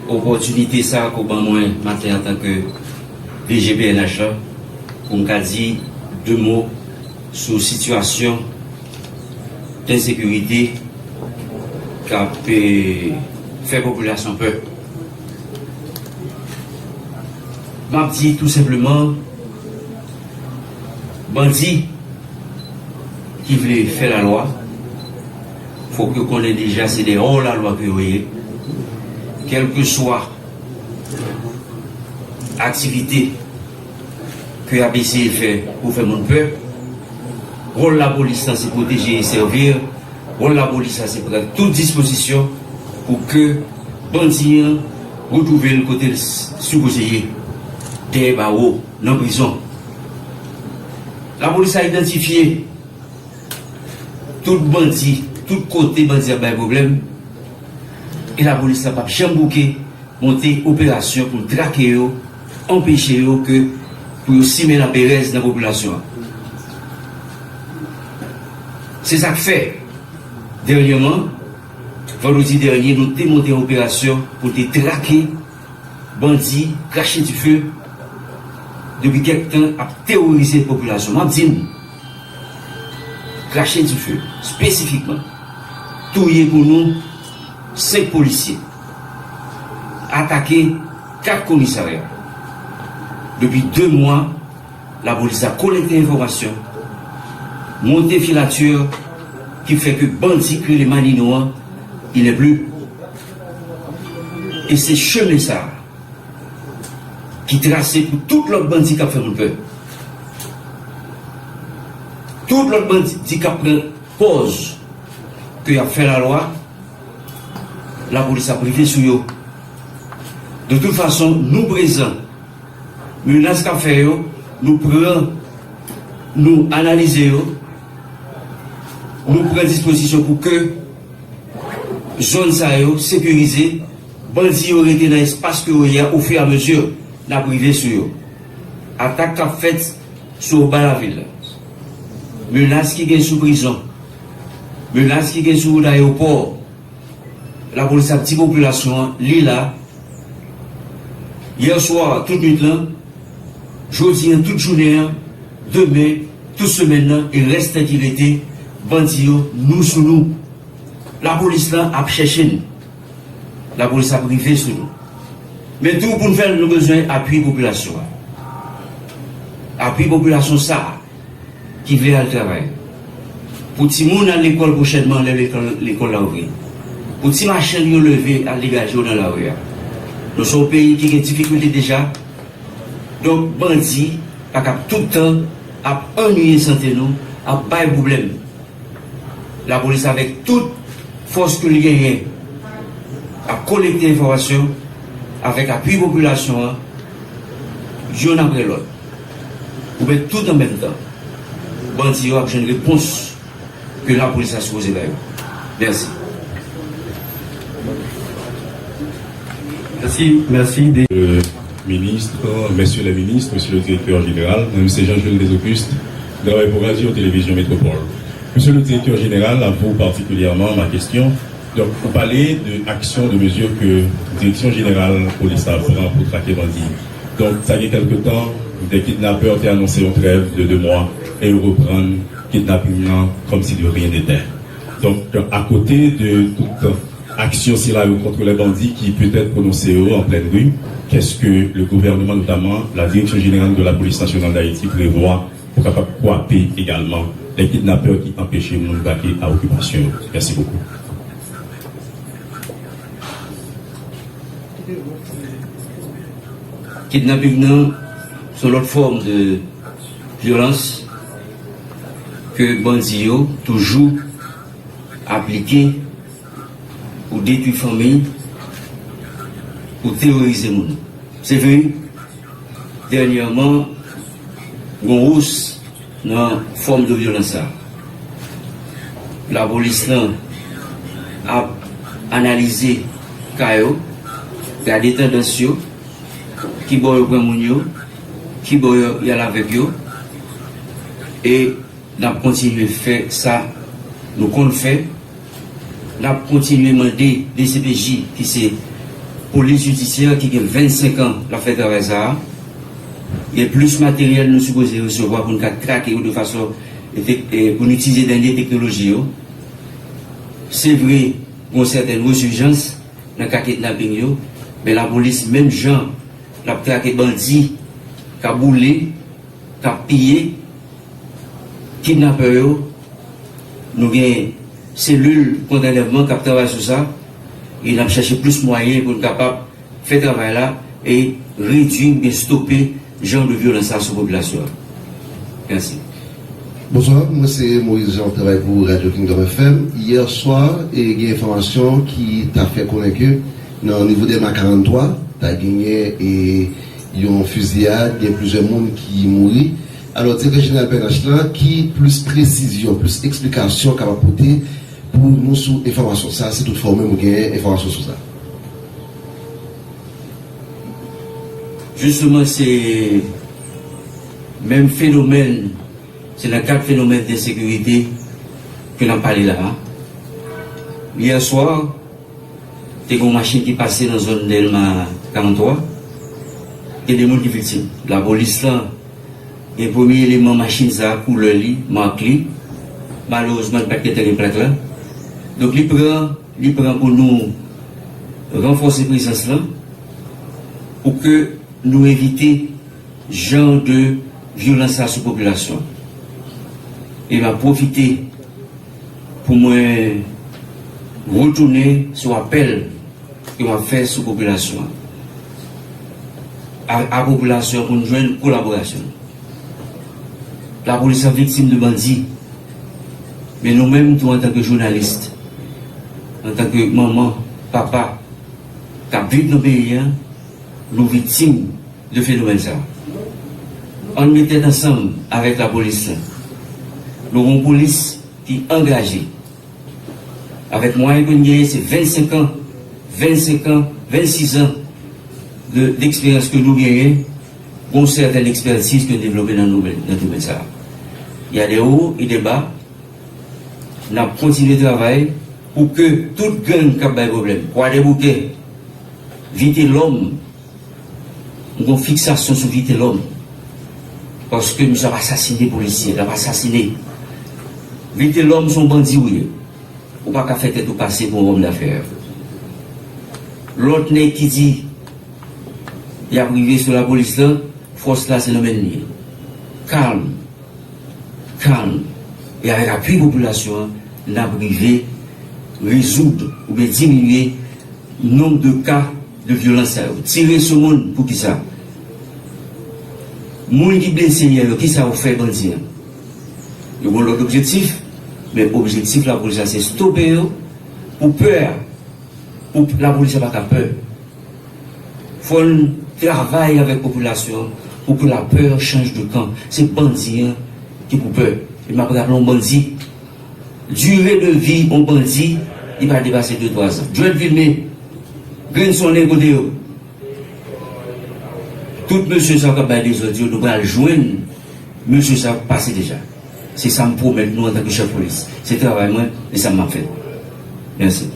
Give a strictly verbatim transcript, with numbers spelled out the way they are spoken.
Opòtinite sa a ke w ban mwen maten antanke D G P N H la, pou m ka di de mo sou sitiyasyon ensekirite k ap, eh, fè popilasyon pè. M ap di tou senpleman, bandi ki vle fè lalwa, fòk yo konnen deja se de hors la loi ke yo ye. Kèlkeswa aktivite ke y ap eseye fè pou fè moun pè, wòl lapolis la se pwoteje e sèvi. Wòl lapolis la se pran tout dispozisyon pou ke bandi an retwouve l kote l s-, sipoze ye, dèyè bawo, nan prizon. Lapolis la idantifye tout bandi, tout kote bandi ap bay pwoblèm, e lapolis la p ap janm bouke monte operasyon pou l trake yo, anpeche yo ke, pou yo simen laperèz nan popilasyon an. Se sa k fè, dènyèman, vandredi dènye, nou te monte yon operasyon pou te trake bandi krache dife depi kèk tan ap teworize popilasyon. M ap di n, krache dife, espesifikman, touye pou nou senk polisye, atake kat komisarya. Depi de mwa, lapolis la kolekte enfòmasyon, monte filatè ki fè ke bandi ki rele Manino an, il est plus. E se chemen sa a ki trase pou tout lòt bandi k ap fè moun pè. Tout lòt bandi k ap pran pòz ke y ap fè lalwa, lapolis ap rive sou yo. De tout fason, nou prezan. Menas k ap fè yo, nou pran, nou analize yo, nou pran dispozisyon pou ke zòn sa yo sekirize, bandi yo rete nan espas ke yo ye a, ofiramezi n ap rive sou yo. Atak k ap fèt sou Oba Lavil, menas ki gen sou prizon, menas ki gen sou wout ayewopò, lapolis ap di popilasyon an, li la, yè swa, tout nwit lan, jodi an, tout jounen an, demen, tout semèn nan, e rès tan ki rete, bandi yo, nou sou nou. Lapolis lan ap chèche n. Lapolis ap rive sou nou. Men tou pou n fè l, nou bezwen apui popilasyon an. Apui popilasyon sa a ki vle al travay. Pou timoun al lekòl pwochènman lè lekòl, lekòl la ouvri. Pou ti machann yo leve al degaje yo nan lari a. Nou se yon peyi ki gen difikilte deja. Donk, bandi pa kab tout tan ap annuiye sante nou, ap bay pwoblèm. Lapolis avèk tout fòs ke li genyen ap kolekte enfòmasyon avèk apui popilasyon an, youn apre lòt, oubyen tout an menm tan, bandi yo ap jwenn repons ke lapolis la sipoze ba yo. Mèsi. Mèsi, mèsi. De- Euh, ministre, messieurs les ministres, monsieur le directeur général, mwen se Jean-Jules Desaucustes, m travay pou Radio Télévision Métropole. Monsieur le directeur général, à vous particulièrement, ma question. Donk, ou pale de aksyon, de mezi ke Direksyon Jeneral Polis la pran pou trake bandi. Donk, sa gen kèlke tan, de kidnapè te anonse yon trèv de de mwa e yo reprann kidnaping nan kòmsi de rien n'était. Donk, akote de tout aksyon sila yo kont lè bandi ki petèt pwononse yo an plèn ri, qu'est-ce que le gouvernement, notamment la Direction Générale de la Police Nationale d'Haïti, prévoit pou kapab kwape egalman lè kidnapè ki anpeche moun vake a okipasyon yo? Mèsi bokou. Kidnaping nan se yon lòt fòm de vyolans ke bandi yo toujou aplike pou detwi fanmi, pou teworize moun. Se vre, dènyèman, gen yon wòs nan fòm de vyolans sa. Lapolis lan ap analize ka yo, gade tandans yo, ki bò yo pran moun yo, ki bò yo y al avèk yo, e n ap kontinye fè sa nou konn fè. N ap kontinye mande D C P J, ki se Polis jidisyè ki gen vennsenk an l ap fè travay sa a. Gen plis materyèl nou sipoze resevwa pou n ka trake yo de fason e tek- e pou n itilize dènye teknoloji yo. Se vre, gen yon sètèn resijans nan ka kidnaping yo, men lapolis, menm jan l ap trake bandi k ap boule, k ap piye, kidnapè yo, nou gen selil kont anlèvman k ap travay sou sa, e n ap chèche plis mwayen pou n kapab fè travay la e redui oubyen stope jan de vyolans sa sou popilasyon an. Mèsi. Bonswa, mwen se Moïse Jean, m ap travay pou Radio Kingdom F M. Yè swa, e gen enfòmasyon ki ta fè konnen ke nan nivo Dèlma karant twa, ta genyen e yon fiziyad, gen plizyè moun ki mouri. Alò, Direktè Jeneral P N H la, ki plis presizyon, plis eksplikasyon kapab pote pou nou sou enfòmasyon sa, si toutfwa ou menm ou gen enfòmasyon sou sa? Jisteman, se menm fenomèn, se nan kad fenomèn de ensekirite ke n ap pale la a. Yè swa, te gen yon machin ki pase nan zòn Dèlma karant twa. Gen de moun ki viktim. Lapolis lan gen premye eleman machin sa a, koulè li, mak li. Malerezman, li pa t gentan gen plak la. Donk, li pran, li pran pou nou ranfòse prezans lan pou ke nou evite jan de vyolans sa sou popilasyon. E m ap pwofite pou mwen retounen sou apèl ke m ap fè sou popilasyon an. A, a popilasyon an pou n jwenn kolaborasyon. Lapolis an viktim de bandi. Men nou menm tou, antanke jounalis, antanke manman, papa, k ap viv nan peyi a, nou viktim de fenomèn sa. Ann met tèt ansanm avèk lapolis la. Nou gen yon polis ki angaje. Avèk mwayen ke n genyen, se vennsenk an, vennsenk an, vennsis an de, deksperyans ke nou genyen, gen yon sètèn ekspètiz ke n devlope nan domèn, nan domèn sa a. Il y a des hauts et des bas. N ap kontinye travay pou ke tout gang k ap bay pwoblèm, Kwadèboukè, Vitelòm, m gon fiksasyon sou Vitelòm. Paske misye ap asasine polisye, l ap asasine. Vitelòm se yon bandi ou ye. Ou pa ka fè tèt ou pase pou yon òm dafè. Lòt nèg ki di y ap rive sou lapolis lan, fòs la se nan men n li ye. Kalm. Kalm. E avèk apui popilasyon an, n ap rive rezoud oubyen diminye nonb de ka de vyolans sa yo. Tire sou moun, poukisa? Moun ki blese yè yo, kisa yo fè bandi an? Yo gen lòt objektif, men objektif lapolis la se stope yo pou pè a, pou lapolis la pa ka pè. Fò n travay avèk popilasyon an pou ke lapè chanje de kan. Se bandi an ki pou pè. E m ap raple yon bandi, dire de vi yon bandi, li pa depase de twa zan. Djwèt Vilme, grenn sonnen kote yo? Tout mesye sa k ap bay dezòd yo, nou pral jwenn mesye sa pase deja. Se sa m pwomèt nou antanke chèf polis. Se travay mwen, e sa m ap fè. Mèsi.